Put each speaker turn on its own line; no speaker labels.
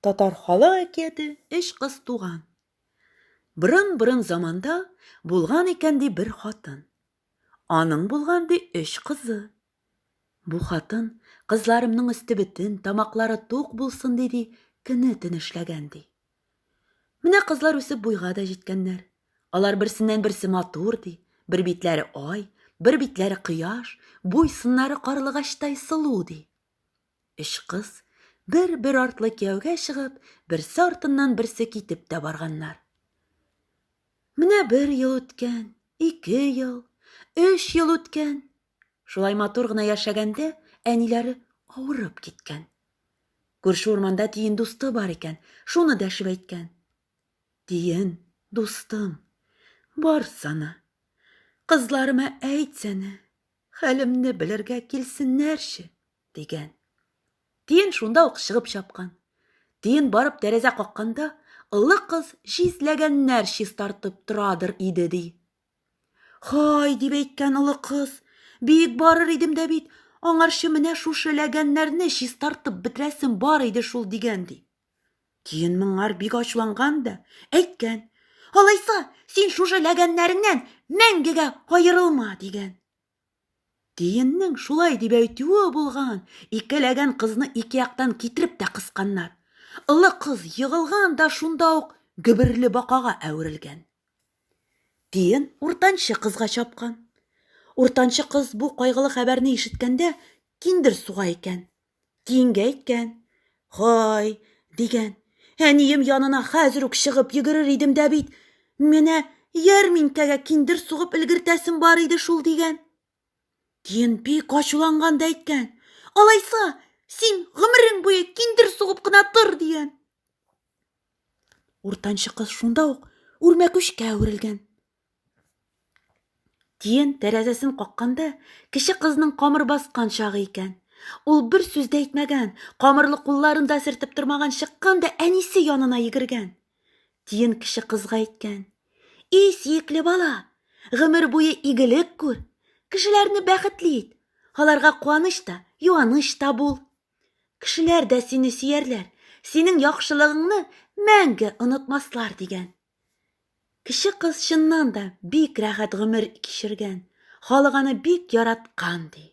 Татар халык әкияте Өч кыз туган. Борын-борын заманда булган икән ди бер хатын. Аның булган ди өч кызы. Бу хатын, кызларымның өсте бөтен, тамаклары тук булсын ди ди, көне-төн эшләгән ди. Менә кызлар үсеп буйга да җиткәннәр. Алар берсеннән-берсе матур ди, бер битләре ай, бер битләре кояш, буй-сыннары карлыгачтай сылу ди. Өч кыз бер-бер артлы кияүгә чыгып, берсе артыннан берсе китеп тә барганнар. Менә бер ел үткән, ике ел, өч ел үткән. Шулай матур гына яшәгәндә әниләре авырып киткән. Күрше урманда тиен дусты бар икән, шуны дәшеп әйткән. Тиен, дустым, барсана, кызларыма әйтсәнә, Хәлемне белергә килсеннәрче, дигән. Тиен шунда ук чыгып чапкан. Тиен барып тәрәзә какканда, олы кыз җизләгәннәр чистартып торадыр иде, ди. Һай, дип әйткән олы кыз, бик барыр идем дә бит, аңарчы менә шушы ләгәннәрне чистартып бетерәсем бар иде шул, дигән, ди. Тиен моңар бик ачуланган да, әйткән, Алайса, син шушы ләгәннәреңнән мәңгегә аерылма, дигән. Тиеннең шулай дип әйтүе булган, ике ләгән кызны ике яктан китереп тә кысканнар. Олы кыз егылган да шунда ук гөберле бакага әверелгән. Тиен уртанчы кызга чапкан. Уртанчы кыз бу кайгылы хәбәрне ишеткәндә киндер суга икән. Тиенгә әйткән. Һай, дигән, әнием янына хәзер үк чыгып йөгерер идем дә бит, менә ярминкәгә киндер сугып өлгертәсем бар иде шул, дигән. Тиен бик ачуланган да әйткән. Алайса, син гомерең буе киндер сугып кына тор, дигән. Уртанчы кыз шунда ук үрмәкүчкә әверелгән. Тиен тәрәзәсен какканда, кече кызның камыр баскан чагы икән. Ул бер сүз дә әйтмәгән, камырлы кулларын да сертеп тормаган, чыккан да әнисе янына йөгергән. Тиен кече кызга әйткән: "И сөекле бала, гомер буе игелек күр, кешеләрне бәхетле ит, аларга куаныч та, юаныч та бул. Кешеләр дә сине сөярләр, синең яхшылыгыңны мәңге онытмаслар", дигән. Кече кыз чыннан да бик рәхәт гомер кичергән, халык аны бик яраткан, ди.